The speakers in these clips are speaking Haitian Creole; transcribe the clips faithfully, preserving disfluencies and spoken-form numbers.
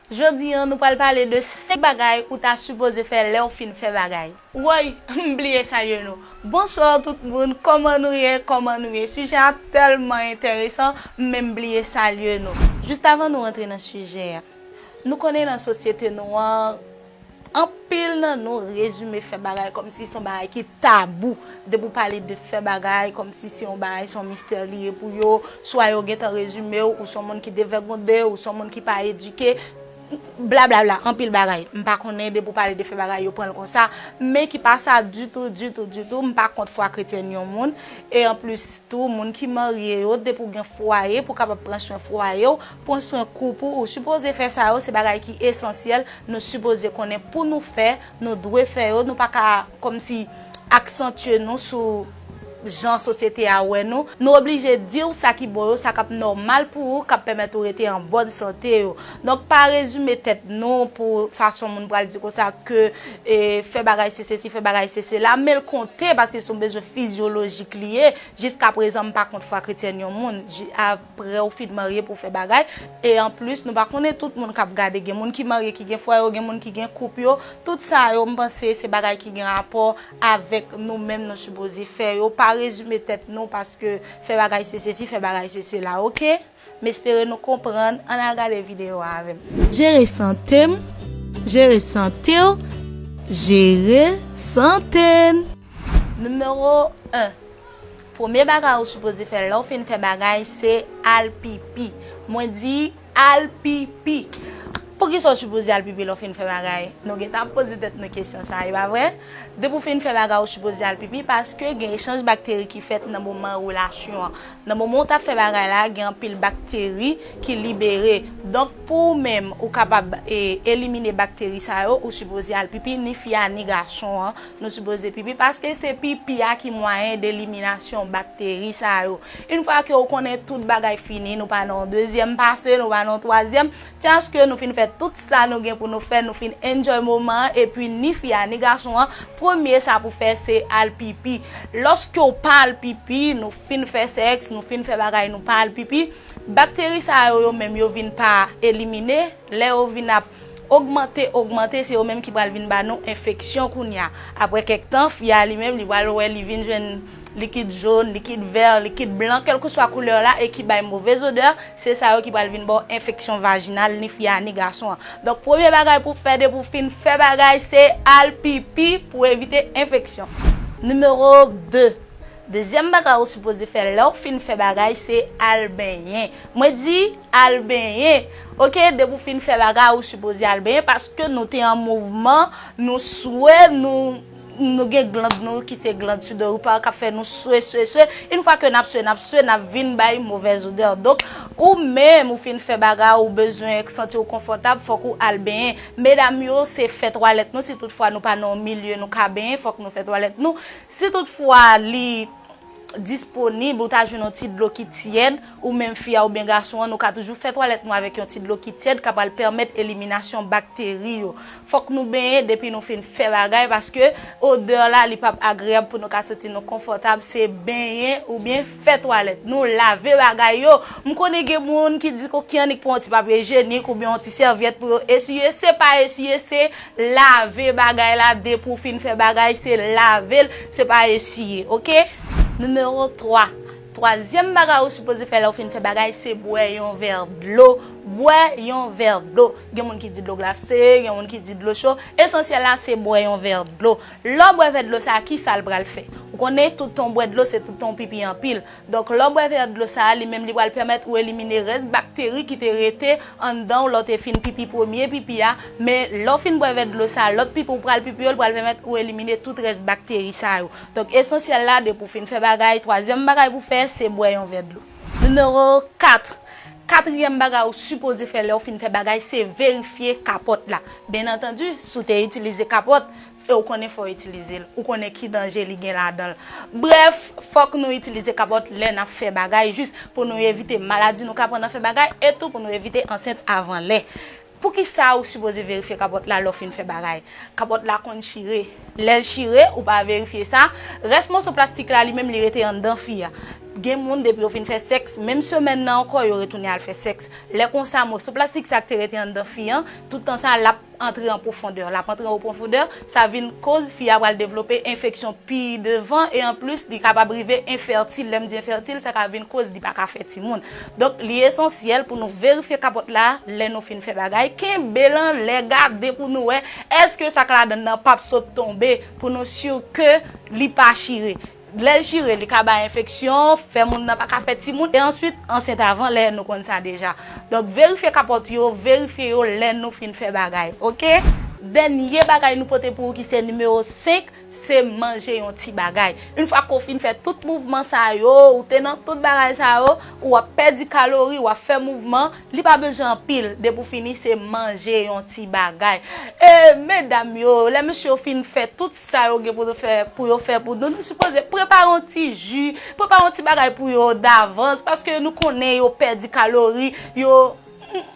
Jodi a, nou pral pale de senk bagay ou ta sipoze fè lè w fin fè bagay. Woy, m bliye salye nou. Bonswa tout moun, kòman nou ye, kòman nou ye? Sijè a tèlman enteresan, men m bliye salye nou. Jis avan nou rantre nan sijè a, nou konnen nan sosyete nou an, anpil nan nou rezime fè bagay kòmsi se yon bagay ki tabou. Depi w pale de fè bagay, kòmsi se yon bagay, se yon mistè li ye pou yo. Swa yo gentan rezime w, ou se yon moun ki devègonde, ou se yon moun ki pa edike, blablabla, anpil bagay. M pa konnen depi w pale de fè bagay, yo pran l konsa, men ki pa sa ditou, ditou, ditou. M pa kont fwa kretyèn yon moun. E anplis tou, moun ki marye yo, depi w gen fwaye, pou w kapab pran swen fwaye w, pran swen koup ou, ou sipoze fè sa yo, se bagay ki esansyèl, nou sipoze konnen pou nou fè, nou dwe fè yo, nou pa ka kòmsi aksantye nou sou jan sosyete a wè nou. Nou oblije di w sa ki bon yo, sa k ap nòmal pou ou, k ap pèmèt ou rete an bòn sante yo. Donk, pa rezime tèt nou pou fason moun pral di konsa ke, e, fè bagay se sesi, fè bagay se sela, men l konte paske se yon bezwen fizyolojik li ye. Jiskaprezan, m pa kont fwa kretyèn yon moun. Ji-, a, Prè ou fin marye pou w fè bagay. E anplis, nou pa konnen tout moun k ap gade. Gen moun ki marye ki gen fwaye yo, gen moun ki gen koup yo. Tout sa yo, m panse se bagay ki gen rapò avèk nou menm nou sipoze fè yo. Pa rezime tèt nou paske fè bagay se sesi, fè bagay se sela, oke? M espere nou konprann. Ann al gade videyo a avè m. Jere sante m, jere sante w, jere sante n. Nimewo en. Premye bagay ou sipoze fè lè w fin fè bagay, se al pipi. Mwen di al pipi. Poukisa w sipoze al pipi lè w fin fè bagay? Nou gentan ap poze tèt nou kesyon sa, e pa vre? Depi w fin fè bagay, ou sipoze al pipi paske gen echanj bakteri ki fèt nan moman relasyon an. Nan moman w t ap fè bagay la, gen anpil bakteri ki libere. Donk, pou ou menm, ou kapab, e, elimine bakteri sa yo, ou sipoze al pipi, ni fi a, ni gason an. Nou sipoze pipi, paske se pipi a ki mwayen de eliminasyon bakteri sa yo. Yon fwa ke ou konnen tout bagay fini, nou pa nan yon dezyèm pase, nou pa nan yon twazyèm, se paske nou fin fè tout sa nou gen pou nou fè, nou fin enjoy moman an, epi ni fi a, ni gason an, premye sa pou fè, se al pipi. Lòske w pa al pipi, nou fin fè sèks, nou fin fè bagay, nou pa al pipi, bakteri sa yo, yo menm, yo vin pa elimine. Lè yo vin ap ogmante, ogmante, se yo menm ki pral vin ba nou enfeksyon kounye a. Apre kèk tan, fi a li menm, li pral wè, li vin jwenn likid jòn, likid vè, likid blan, kèlkeswa koulè la, e ki bay move zodè, se sa yo ki pral vin ba w enfeksyon vajinal, ni fi a, ni gason an. Donk, premye bagay pou w fè depi w fin fè bagay, se al pipi pou w evite enfeksyon. Nimewo de. Dezyèm bagay ou sipoze fè lè w fin fè bagay, se al benyen. Mwen di, al benyen. Oke, depi w fin fè bagay, ou sipoze al benyen, paske nou te an mouvman, nou swe, nou, nou gen gland nou ki se gland sudoripar k ap fè nou swe, swe, swe. Yon fwa ke n ap swe, n ap swe, n ap vin bay movèz odè. Donk, ou menm, ou fin fè bagay, ou bezwen santi w konfòtab, fòk ou al benyen. Medam yo, se fè twalèt nou, si toutfwa nou pa nan yon milye nou ka benyen, fòk nou fè twalèt nou. Si toutfwa li disponib, ou ta jwenn yon ti dlo ki tyèd, ou menm fi a oubyen gason an, nou ka toujou fè twalèt nou avèk yon ti dlo ki tyèd, k ap pral pèmèt eliminasyon bakteri yo. Fòk nou benyen depi nou fin fè bagay, paske odè la, li p ap agreyab pou nou ka santi nou konfòtab, se benyen oubyen fè twalèt nou, lave bagay yo. M konnen gen moun ki di, "Oke, annik pran yon ti papye ijyenik oubyen yon ti sèvyèt pou yo esiye." Se pa esiye, se lave bagay la, depi w fin fè bagay, se lave l, se pa esiye, oke? Nimewo twa. Twazyèm bagay ou sipoze fè lè w fin fè bagay, se bwè yon vè dlo. Bwè yon vè dlo. Gen moun ki di dlo glase, gen moun ki di dlo cho. Esansyèl la, se bwè yon vè dlo. Lè w bwè vè dlo sa, ki sa l pral fè? Ou konnen, toutan w bwè dlo, se toutan w pipi anpil. Donk, lè w bwè vè dlo sa a, li menm li pral pèmèt ou elimine rès bakteri ki te rete anndan w lè w te fin pipi premye pipi a. Men, lè w fin bwè vè dlo sa a, lòt pipi ou pral pipi yo, li pral pèmèt ou elimine tout rès bakteri sa yo. Donk, esansyèl la, depi w fin fè bagay, twazyèm bagay pou w fè, se bwè yon vè dlo. Nimewo kat. Katriyèm bagay ou sipoze fè lè w fin fè bagay, se verifye kapòt la. Byen antandi, si w te itilize kapòt, e ou konnen fò w itilize l, ou konnen ki danje li gen ladan l. Brèf, fòk nou itilize kapòt lè n ap fè bagay, jis pou nou evite maladi nou ka pran nan fè bagay, e tou pou nou evite ansent avan lè. Poukisa ou sipoze verifye kapòt la lè w fin fè bagay? Kapòt la konn chire. Lè l chire, ou pa verifye sa, rès moso plastik la, li menm, li rete anndan fi a. Gen moun, depi yo fin fè sèks, menm semèn nan ankò, yo retounen al fè sèks. Lè konsa, moso plastik sa k te rete anndan fi an, tout tan sa, l ap antre an pwofondè. L ap antre an pwofondè, sa vin koz fi a pral devlope enfeksyon pi devan, e anplis, li kapab rive enfètil. Lè m di enfètil, sa ka vin koz li pa ka fè timoun. Donk, li esansyèl pou nou verifye kapòt la lè nou fin fè bagay. Kenbe l anlè, gade pou nou wè èske sa k ladan nan p ap sot tonbe, pou nou si ke li pa chire. Lè l chire, li ka bay enfeksyon, fè moun nan pa ka fè timoun, e answit ansent avan lè, nou konn sa deja. Donk, verifye kapòt yo, verifye yo lè nou fin fè bagay, oke? Dènye bagay nou pote pou ou ki se nimewo senk, se manje yon ti bagay. Yon fwa ke w fin fè tout mouvman sa yo, ou te nan tout bagay sa yo, ou ap pèdi kalori, w ap fè mouvman, li pa bezwen anpil, depi w fini se manje yon ti bagay. E medam yo, lè mesye yo fin fè tout sa yo gen pou yo fè, pou yo fè pou nou, nou sipoze prepare yon ti ji, prepare yon ti bagay pou yo davans, paske nou konnen yo pèdi kalori, yo,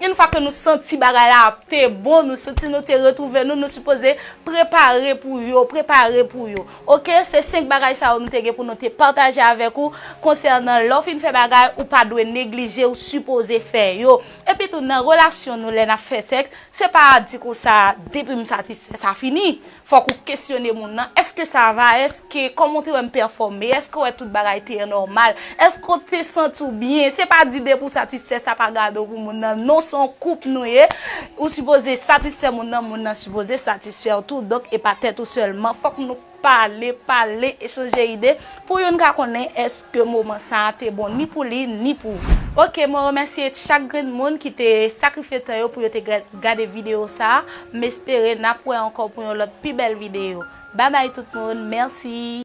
yon fwa ke nou santi bagay la te bon, nou santi nou te retwouve nou, nou sipoze prepare pou yo, prepare pou yo. Oke, se senk bagay sa yo nou te gen pou nou te pataje avèk ou konsènan lè w fin fè bagay, ou pa dwe neglije, ou sipoze fè yo. Epi tou, nan relasyon nou, lè n ap fè sèks, se pa di konsa, depi m satisfè, sa fini. Fòk ou kesyone moun nan, èske sa va, èske, kòman w te wè m pèfòme, èske w wè tout bagay te nòmal, èske w te santi w byen? Se pa di depi w satisfè, sa pa gade w pou moun nan. Non, se yon koup nou ye. Ou sipoze satisfè moun nan, moun nan sipoze satisfè w tou. Donk, e pa tèt ou sèlman. Fòk nou pale, pale, echanje ide pou youn ka konnen èske moman sa a te bon ni pou li, ni pou ou. Oke, mwen remèsye chak grenn moun ki te sakrifye tan yo pou yo te ga-, gade videyo sa a. M espere n ap wè ankò pou yon lòt pi bèl videyo. Babay tout moun, mèsi.